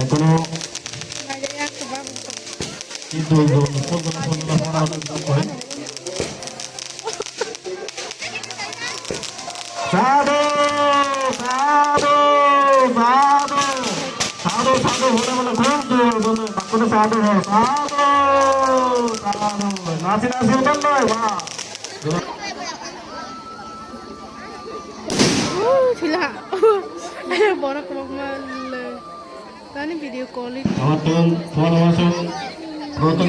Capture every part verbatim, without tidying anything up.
Ekheno কিন্তু এই যে উৎসব করে। Sadhu, sadhu, sadhu. Sadhu, sadhu, hole hole, khub jor, jor, jor, sadhu, sadhu. Nasi, nasi, bol, bol, wah. Uh, sila. Borok rok ma le. Tani video calling. Amatun, phone wasung, rotun.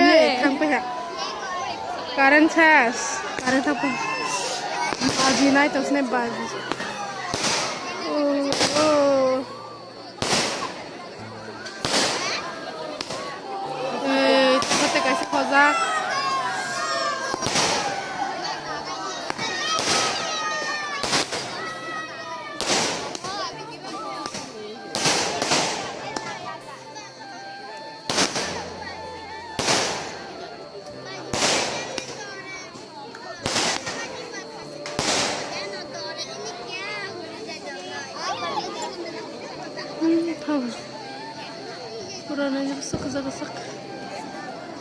Eh, thang pe ha. Current chas. Current thang pe. Baji nai to sne baji. Oh, oh. Eh, tete kaisa khojak. Pura nai bwswk kwchak kwchak.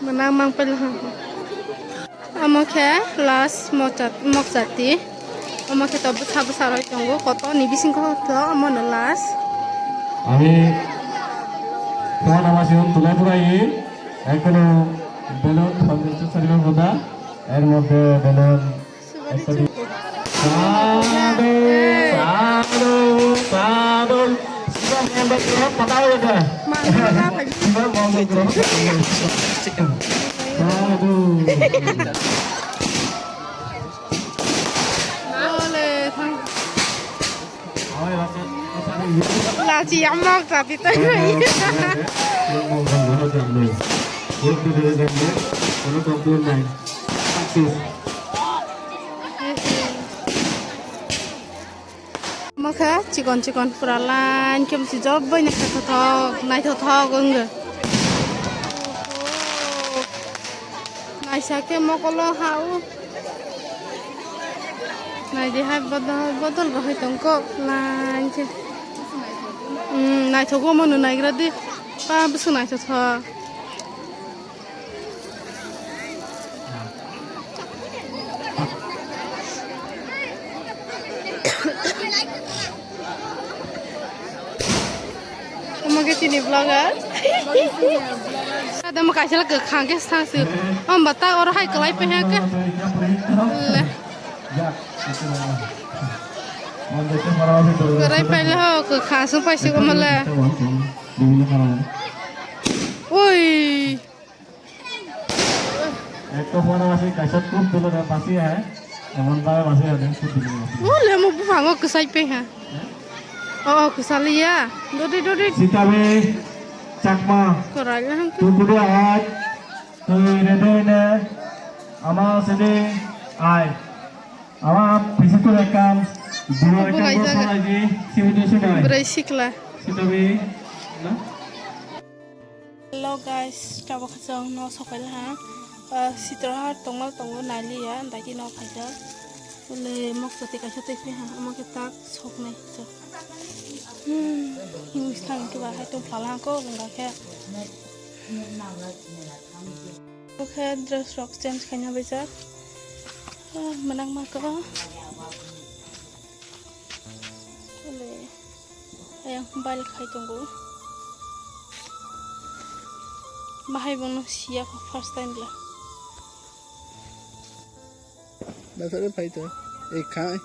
Mwnang mang paila ha. Omo khe last mokchati. Omo khe to bwsa bwsa roi tongo. Kotor ni bising kho to omo no last. Ami phone ama sigon tulai tulai ekhono balloon foundation saribar hoda. Er moddhe balloon Sadu, sadu, sadu. Siba member ko pata hoy gaya. Siba member ko. Sadu. Lachi amok tapi to. Makha chikon chikon pura line khe bisi job bai naithothok naithothok wngkha. Naisa khe mokolo ha o. Naidi hai bodol bodol bo hai tongkho line khe. Hmm, naithogo mano naigra di. Pa bwswk naithothok. Omo khe chini vlogger. Ada mo kaisa kwkhwrang khe sa se. Om bata oro hai kwlai pe ha khe. Le. Kwrai paile ho kwkhwrang sung paisik omo le. Ui. Ekto phone asik kaisa tut dolo na basi hai. Emon bhabe basi hai, tut dolo na basi. O le mo buphango kwsai pe ha. O, o, kwsaliya. Dodi, dodi. Sitabi Chakma. Korai le hangke. Tut dolo hai. Tui re doi ne. Ama sidi ai. Ama pisi tu ekam. Dua ekam bwsai lagi. Sibidi sunai. Bwrwi sikla. Sitabi. Na? Hello guys, tabuk chwng no sokaila ha. Ah, Sitra har tongmal tongo nailiya, daiti no phaijak. Le mok choti kaisa tei phi ha, omo khe tak soknai chwng. Hmm, himwi thang khe ba hai tong phala ko lwnga khe. Bo khe dress rok change khaina baijak. Ah, mwnang ma ko. Le. Ayang bail khai tongo. Bahai bono siya kho first time la. Dasare phai to. Ei khai.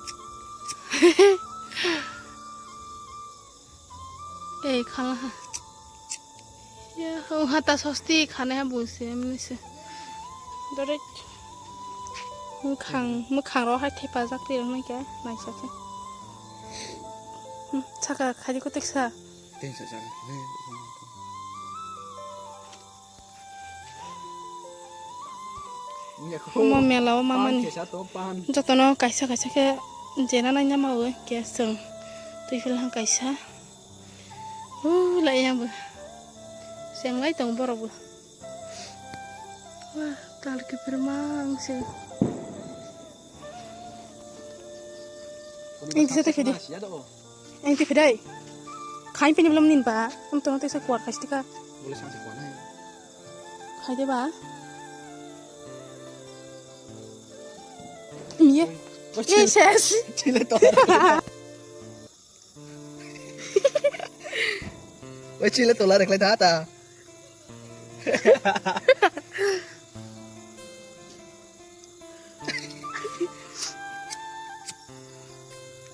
Ei khala ha. Ya, o hata sosti khane ha buse mnise. Dore. Mukhang, mukhang ro hai thepa jak ti rang nai kya, nai sa se. Hmm, saka khaji ko teksa. Tensa chang. Omo mela o mamani. Jotono kaisa kaisa khe jena nai nama o khe chwng. Twi phil hang kaisa. Hu lai yang bo. Seng lai tong borok bo. Wah, tal kipir mang se. Ang tisa tekhedi. Ang tekhedai. Khai pini belum nin ba. Am tono tisa kuar khai stika. Boleh sang sekuat nai. Khai de ba. Iya. Ih, ses. Chile to. Oi, chile tola reklai da ta.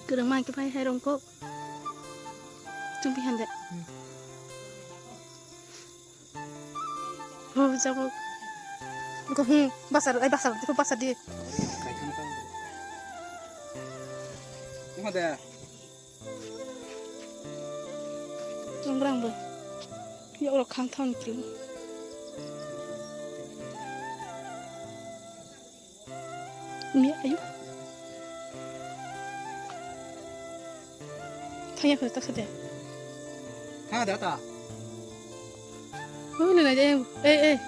Kwrwngma khe phai hai rwngkuk. Chumpi hande. Hmm. Oh, jabo. Ko, hmm, basar, ai, basar, ko basar di. Kaitham tang. Uma de. Rang rang bo. Yok rok khang thang ki. Mi ayo. Thangya kho tak sade. Thang da ta. Oh, le na de. Eh, eh.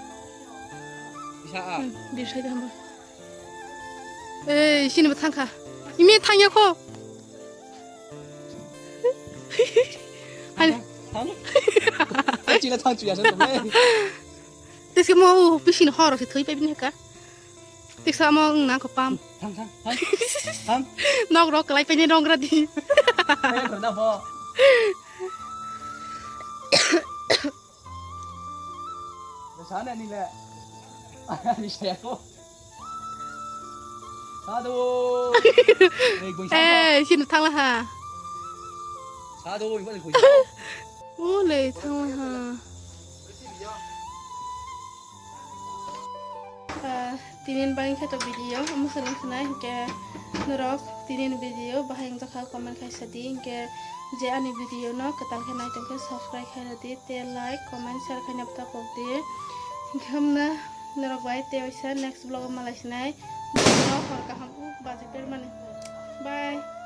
Isa a. Hmm, bir sai da hamba. Eh, sini ba thangkha. Imi thangya kho. Hani. Thang. Chila thang chuya sa tongnai. Tese mo u pisin horo se thoi pai bini ka. Tiksa mo wng nang ko pam. Thang, thang, thang. Thang. Nok rok kalai pai ni nong ra di. Kaya ko na bo. Sana ni le. Ani saya ko. Sadu. Eh, goi sadu. Eh, sini thang la ha. Sadu, goi goi. Ole, thang la ha. Ah, tinin bangkhe to video, omo se nung khna hinkhe norok tinin video bahai wngjakha comment khaisa di, hinkhe je ani video no kwtal khe nai tongkhe subscribe khaina di, tei like, comment, share khaina bwtha pok di. Hinkhe hamna norok bai tei waisa next vlog o malai sinai. Hor kaham u baji permani. Bye.